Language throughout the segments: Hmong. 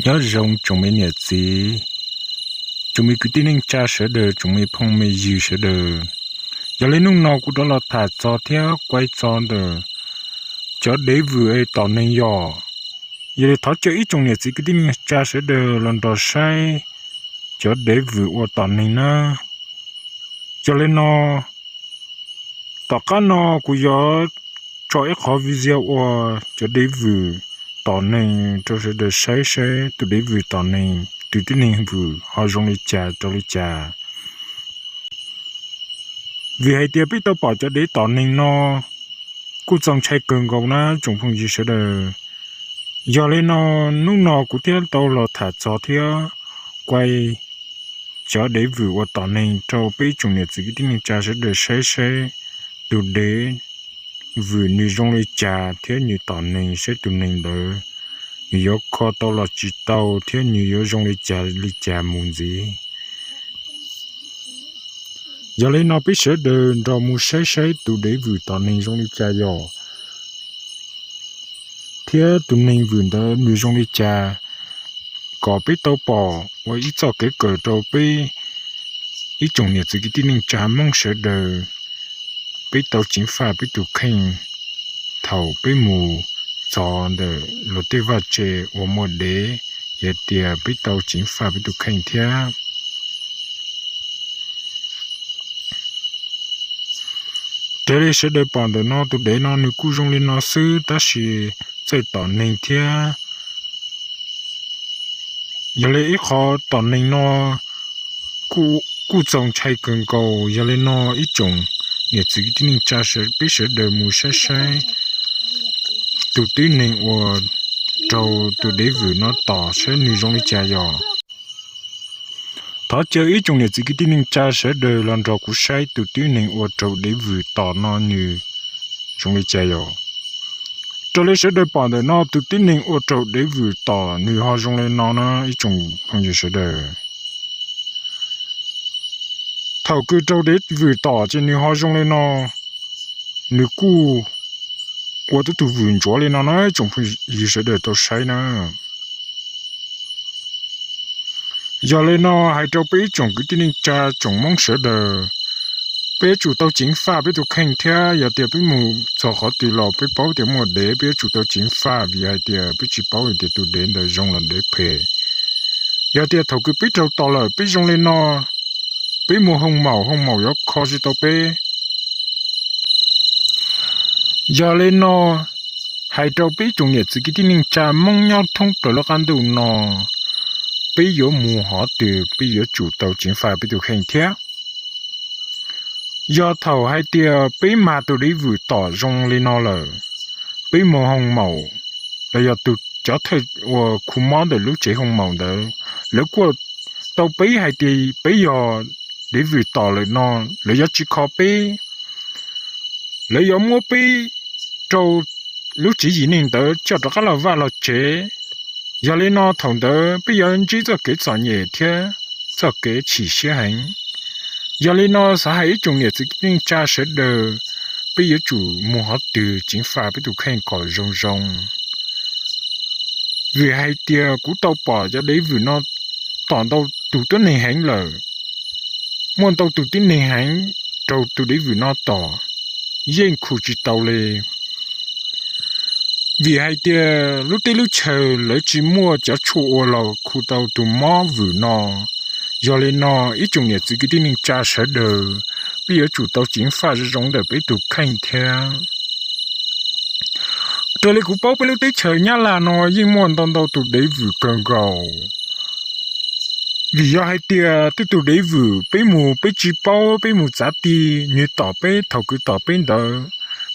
Nyob zoo tsoom me niam txiv, tsoom me kwv tij neej tsa sawv daws, tsoom me phooj me ywg sawv daws. Yog li hnub no kuv rov los tham txog thiab kuaib txog ntawm cov dev vwm es tom neeg yog. Yog li thov caw ib tsoom niam txiv kwv tij neej tsa sawv daws los nrog saib cov dev vwm uas tom neeg na. Yog li no, tom qab no kuv yuav tso ib qhov video uas cov dev vwm tom neeg rau sawv daws saib saib tus dev vwm tom neeg, tus tib neeg vwm ho zoo li cas rau li cas. Vim hais tias peb tau pom cov dev tom neeg no kuj txaus ntshai kawg nkaus na tsoom phooj ywg sawv daws. Yog li no, hnub no kuv thiaj tau los tham txog thiab kuaib cov dev vwm uas tom neeg rau peb ib tsoom niam txiv kwv tij neej tsa sawv daws saib saib tus dev vwm nws zoo li cas thiab nws tom neeg saib tus neeg ntawd nws yuav kho tau los tsis tau thiab nws yuav zoo li cas li cas mus ntxiv. Yog li no peb sawv daws nrog mus saib saib tus dev vwm tom neeg zoo li cas yog, thiab tus neeg vwm ntawd nws zoo li cas, kom peb tau pom ua ib txoj kev kawm rau peb ib tsoom niam txiv kwv tij neej tsa Hmoob sawv daws, peb tau ceev faj peb tus kheej thaum peb mus txog ntawm luag tej vaj tse uas muaj dev, yog tias peb tau ceev faj peb tus kheej thiab. Raws li sawv daws pom ntawm no, tus dev no nws kuj zoo li no xwb tab sis txawj tom neeg thiab. Yog li ib qho tom neeg no kuj txaus ntshai kawg nkaus. Yog li no ib tsoom niam txiv kwv tij neej tsa, peb sawv daws mus saib saib tus tib neeg uas raug tus dev vwm no tom saib nws zoo li cas yog. Thov caw ib tsoom niam txiv kwv tij neej tsa sawv daws los nrog kuv saib tus tib neeg uas raug dev vwm tom no nws zoo li cas yog. Raws li sawv daws pom ntawm no, tus tib neeg uas raug dev vwm tom nws ho zoo li no na ib tsoom phooj ywg sawv daws. Thaum kws raug dev vwm tom ces nws ho zoo li no, nws kuj ua tib tug vwm ntsuav li no na ib tsoom phooj ywg sawv daws tau saib na. Yog li no hais rau peb ib tsoom kwv tij neej tsa tsoom Hmoob sawv daws, peb yuav tsum tau ceev faj peb tus kheej thiab. Yog tias peb mus txog qhov twg los peb paub tias muaj dev, peb yuav tsum tau ceev faj vim hais tias peb tsis paub hais tias tus dev ntawd zoo los dev phem. Yog tias thaum kws peb raug tom lawm peb zoo li no, peb mus hoo maum, hoo maum yuav kho tsis tau peb. Yog li no hais rau peb tsoom niam txiv kwv tij neej tsa Hmoob nyob thoob plaws lub qab ntuj no, peb yuav mus qhov twg peb yuav tsum tau ceev faj peb tus kheej thiab. Yog thaum hais tias peb mag tus dev vwm tom zoo li no lawm, peb mus hoo maum, los yog tus cov thawj uas khu mob ntawm lub tsev hoo maum ntawd, lawv kuj tau peb hais tias peb yog dev vwm tom lawm no, lawv yuav tsis kho peb, lawv yuav muab peb rau lub tswv yim neeg ntawd coj rov qab los vaj los tsev. Yog li no thaum ntawd peb yuav ntsib txoj kev txom nyem thiab txoj kev chim siab heev. Yog li no xav hais ib tsoom niam txiv kwv tij neej tsa sawv daws, peb yuav tsum mus qhov twg ceev faj peb tus kheej kom zoo zoo. Vim hais tias kuv tau pom cov dev vwm no tom ntau tus tib neeg heev lawm, muaj ntau tus tib neeg heev raug tus dev vwm no tom, yeej khu tsis tau li. Vim hais tias lub teb lub chaws lawv tsis muaj cov tshuaj ua los khu tau tus mob vwm no. Yog li no ib tsoom niam txiv kwv tij neej tsa sawv daws, peb yuav tsum tau ceev faj zoo zoo ntawm peb tus kheej thiab. Raws li kuv paub peb lub teb chaws Nyab Laj no yeej muaj ntau ntau tus dev vwm kawg nkaus. Vim yog hais tias tej tug dev vwm peb mus peb tsis paub, peb mus txav ti, nws tom peb thaum kws tom peb ntawd,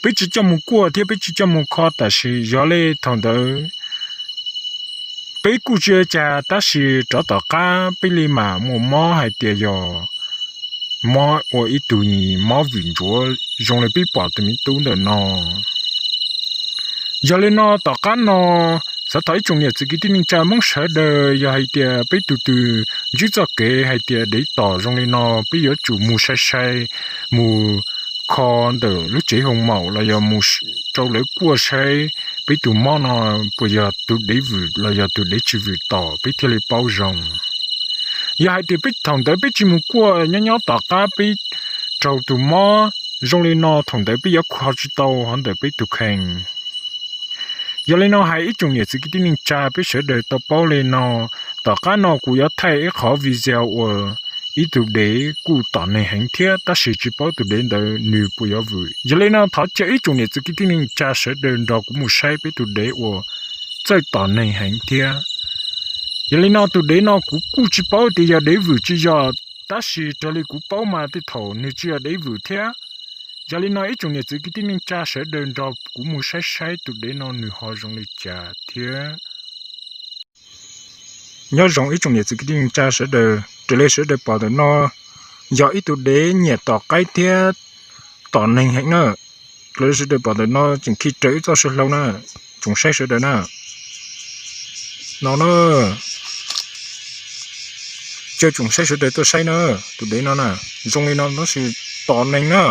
peb tsis coj mus kuaj thiab peb tsis coj mus kho, tab sis yog li thaum ntawd peb kuj tsis ua cas, tab sis rov tom qab peb li mam muaj mob hais tias yog mob ua ib tug mob vwm ntsuav zoo li peb pom tus me tub ntawm no. Yog li no tom qab no, xav thov ib tsoom niam txiv kwv tij neej tsa Hmoob sawv daws, yog hais tias peb tus twg ntsib txoj kev hais tias dev tom zoo li no, peb yuav tsum mus sai sai, mus kho ntawm lub tsev hoo maum los yog mus rau lawv kuaj saib peb tus mob no puas yog tus dev vwm los yog tus dev tsis vwm tom peb thiaj li paub zoo. Yog hais tias peb thaum ntawd peb tsis mus kuaj nyob nyob tom qab peb raug tus mob zoo li no, thaum ntawd peb yuav kho tsis tau hov ntawm peb tus kheej. Yog li no hais ib tsoom niam txiv kwv tij neej tsa peb sawv daws tau paub li no, tom qab no kuv yuav thaij ib qhov video uas ib tug dev kuj tom neeg heev thiab tab sis tsis paub tus dev ntawd nws puas yuav vwm. Yog li no thov caw ib tsoom niam txiv kwv tij neej tsa sawv daws nrog kuv mus saib peb tus dev uas txawj tom neeg heev thiab. Yog li no tus dev no kuv kuj tsis paub tias yog dev vwm tsis yog, tab sis raws li kuv paub mas tej thaum nws tsis yog dev vwm thiab. Yog li no ib tsoom niam txiv kwv tij neej tsa sawv daws nrog kuv mus saib saib tus dev no nws ho zoo li cas thiab. Nyob zoo ib tsoom niam txiv kwv tij neej tsa sawv daws, raws li sawv daws pom ntawm no yog ib tug dev nyiam tom qaib thiab tom neeg heev na. Raws li sawv daws pom ntawm no tseem khi raws ib txoj saw hlau na, tsoom saib sawv daws na. No na, caw tsoom saib sawv daws tuaj saib na, tus dev no na, zoo li no tab sis tom neeg na,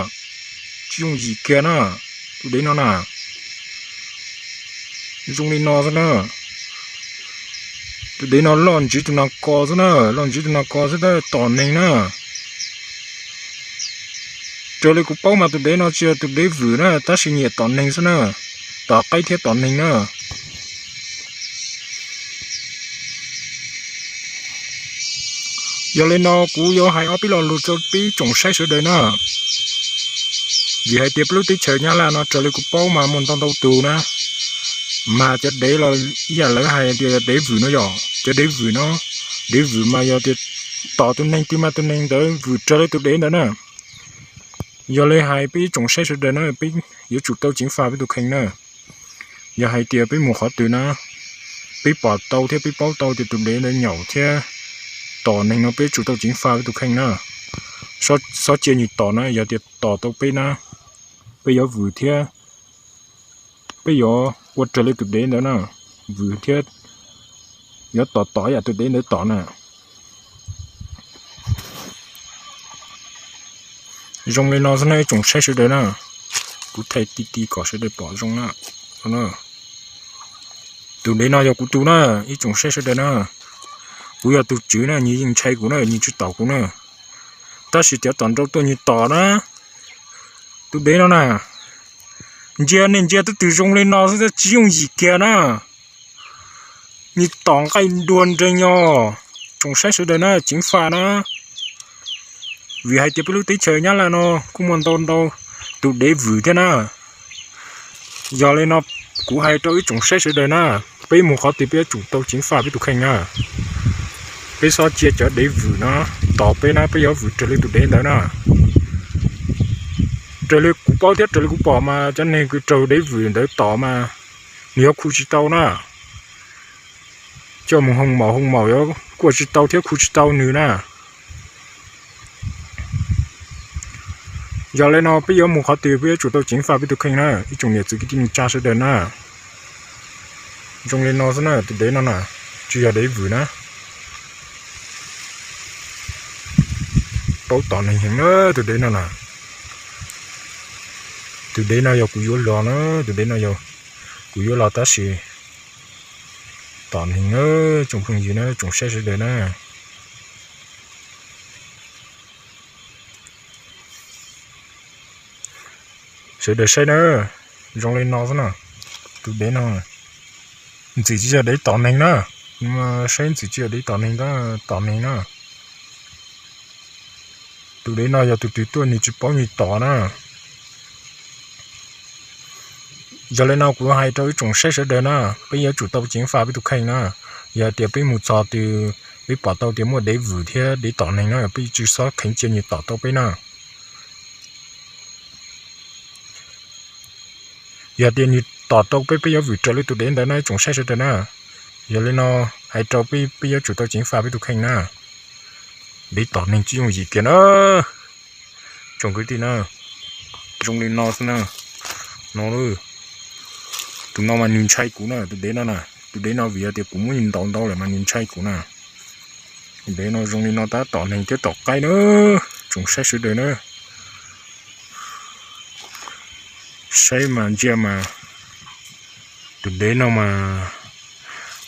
tsis yooj yim kiag na, tus dev no na. Zoo li no xwb na. Tus dev no loj ntsiv tus nas kos xwb na, loj ntsiv tus nas kos xwb tab tom neeg na. Raws li kuv paub mas tus dev no tsis yog tus dev vwm na tab sis nyiam tom neeg xwb na, tom qaib thiab tom neeg na. Yog li no kuv yuav hais ob peb lo lus rau peb tsoom saib sawv daws na. Vim hais tias peb lub teb chaws Nyab Laj no raws li kuv paub mas muaj ntau ntau tus na, mas cov dev los ib yam lawv hais tias dev vwm no yog cov dev vwm no, dev vwm mas yog tias tom tus neeg twg mas tus neeg ntawd vwm raws li tus dev ntawd na. Yog li hais peb tsoom saib sawv daws na, peb yuav tsum tau ceev faj peb tus kheej na. Yog hais tias peb mus qhov twg na, peb pom tau thiab peb paub tau tias tus dev ntawd nyaum thiab tom neeg no peb yuav tsum tau ceev faj peb tus kheej na. Txhob cia nws tom na, yog tias tom tau peb na, peb yuav vwm thiab peb yuav ua raws li tus dev ntawd na, vwm thiab yuav tom tom yam tus dev ntawd tom na. Zoo li no xwb na ib tsoom saib sawv daws na, kuv thaij ti ti kom sawv daws pom zoo na. Tus dev no yog kuv tus na, ib tsoom saib sawv daws na, kuv yog tus tswv na, nws yeej ntshai kuv na, nws tsis tom kuv na, tab sis cov tom nrau tuaj nws tom na. Tus dev no na, ntsia nej ntsia twb tws zoo li no xwb tsis yooj yim kiag na, nws tom nqaij dua nreeg os. Tsoom saib sawv daws na, ceev faj na, vim hais tias peb lub teb chaws Nyab Laj no kuj muaj ntau ntau tus dev vwm thiab na. Yog li no kuv hais rau ib tsoom saib sawv daws na, peb mus qhov twg peb yuav tsum tau ceev faj peb tus kheej na. Peb txhob cia cov dev vwm no tom peb na, peb yuav vwm raws li tus dev ntawd na. Raws li kuv paub thiab raws li kuv pom mas cov neeg kws raug dev vwm ntawd tom mas nws yuav khu tsis tau na, coj mus hoo maum hoo maum yuav kuaj tsis tau thiab khu tsis tau nws na. Yog li no peb yuav mus qhov twg peb yuav tsum tau ceev faj peb tus kheej na, ib tsoom niam txiv kwv tij neej tsa sawv daws na. Zoo li no xwb na, tus dev no na, tsis yog dev vwm na, paub tom neeg heev na, tus dev no na. Tus dev no yog kuv yuav los na, tus dev no yog kuv yuav los tab sis tom neeg na, tsoom phooj ywg na, tsoom saib sawv daws na. Sawv daws saib na, zoo li no xwb na, tus dev no ntxim tsis yog dev tom neeg na, saib ntxim tsis yog dev tom neeg, tom neeg na. Tus dev no yog tus twg tuaj nws tsis paub nws tom na. Yog li no kuv hais rau ib tsoom saib sawv daws na, peb yuav tsum tau ceev faj peb tus kheej na. Yog tias peb mus txog twg peb pom tau tias muaj dev vwm thiab dev tom neeg na, peb tsis txhob kheev cia nws tom tau peb na. Yog tias nws tom tau peb, peb yuav vwm raws li tus dev ntawd na ib tsoom saib sawv daws na. Yog li no hais rau peb, peb yuav tsum tau ceev faj peb tus kheej na. Dev tom neeg tsis yooj yim kiag na, tsoom kwv tij na. Zoo li no xwb na, no, tus no mas nws ntshai kuv na, tus dev no na, tus dev no vim yog tias kuv muab nws ntaus ntau lawm mas nws ntshai kuv na. Tus dev no zoo li no tab tom neeg thiab tom qaib na, tsoom saib sawv daws na. Saib mas ntsia mas tus dev no mas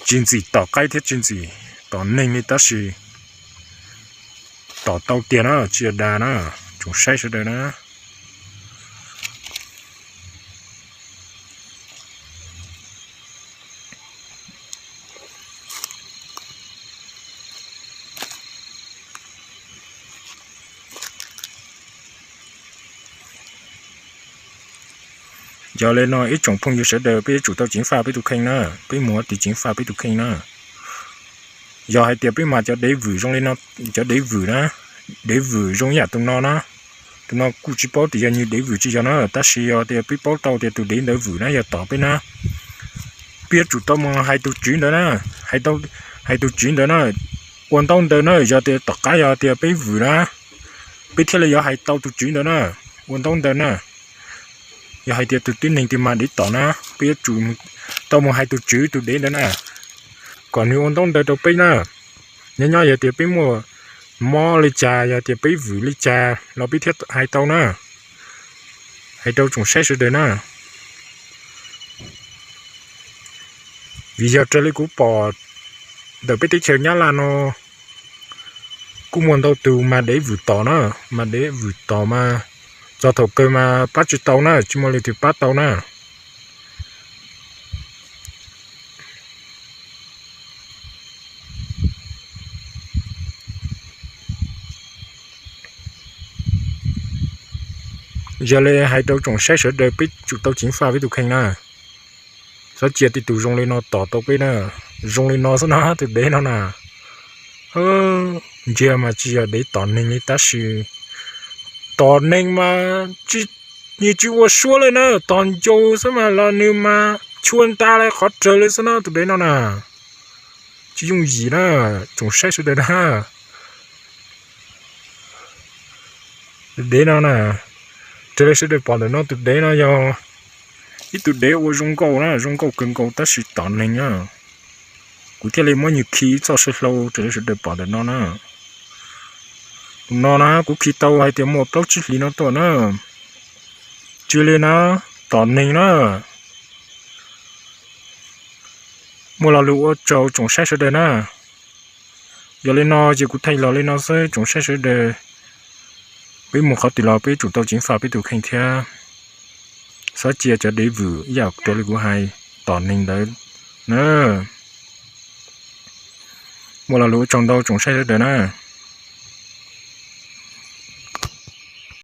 tsis ntxim tom qaib thiab tsis ntxim tom neeg li tab sis tom tau tiag na, tsis yog dag na, tsoom saib sawv daws na. Yog li no ib tsoom phooj ywg sawv daws peb yuav tsum tau ceev faj peb tus kheej na, peb mus ua tus ceev faj peb tus kheej na. Yog hais tias peb mas cov dev vwm zoo li no, cov dev vwm na, dev vwm zoo yam tus no na, tus no kuj tsis paub tias yog nws dev vwm tsis yog na, tab sis yog tias peb paub tau tias tus dev ntawd vwm na yog tom peb na, peb yuav tsum tau mus hais tus tswv ntawd na, hais tus tswv ntawd na, ua ntaub ntawv na, yog tias tom qab yog tias peb vwm na, peb thiaj li yuav hais tau tus tswv ntawd na, ua ntaub ntawv na. Yog hais tias tus tib neeg tias mas dev tom na, peb yuav tsum tau mus hais tus tswv tus dev ntawd na, kom nws ua ntaub ntawv rau peb na. Nyob nyob yog tias peb muaj mob li cas, yog tias peb vwm li cas los peb thiaj hais tau na, hais rau tsoom saib sawv daws na. Vim yog raws li kuv pom ntawm peb teb chaws Nyab Laj no kuj muaj ntau tus mas dev vwm tom na, mas dev vwm tom mas txog thaum kawg mas pab tsis tau na, tsis muaj leej twg pab tau na. Yog li hais rau tsoom saib sawv daws peb tsum tau ceev faj peb tus kheej na. Txhob cia tej tus zoo li no tom tau peb na. Zoo li no xwb na tus dev no na. Ntsia mas tsis yog dev tom neeg li tab sis tom neeg mas nws tsis ua suab li na, tom ncau xwb mas los nws mas tshua nta li qhov rawg li xwb na tus dev no na. Tsis yooj yim na, tsoom saib sawv daws na. Tus dev no na, raws li sawv daws pom ntawm no tus dev no yog ib tug dev ua zoo nkauj na, zoo nkauj kawg nkaus tab sis tom neeg na. Kuv thiaj li muab nws khi ib txoj saw hlau raws li sawv daws pom ntawm no na. Tus no na kuv khi tau hais tias muaj plaub tsib hlis no tuaj na. Tsis li na, tom neeg na. Muaj lo lus ua tsaug tsoom saib sawv daws na. Yog li no ces kuv thaij los li no xwb tsoom saib sawv daws. Peb mus qhov twg los peb tsum tau ceev faj peb tus kheej thiab. Txhob cia cov dev vwm ib yam raws li kuv hais tom neeg ntawd na. Muaj lo lus ua tsaug ntau tsoom saib sawv daws na.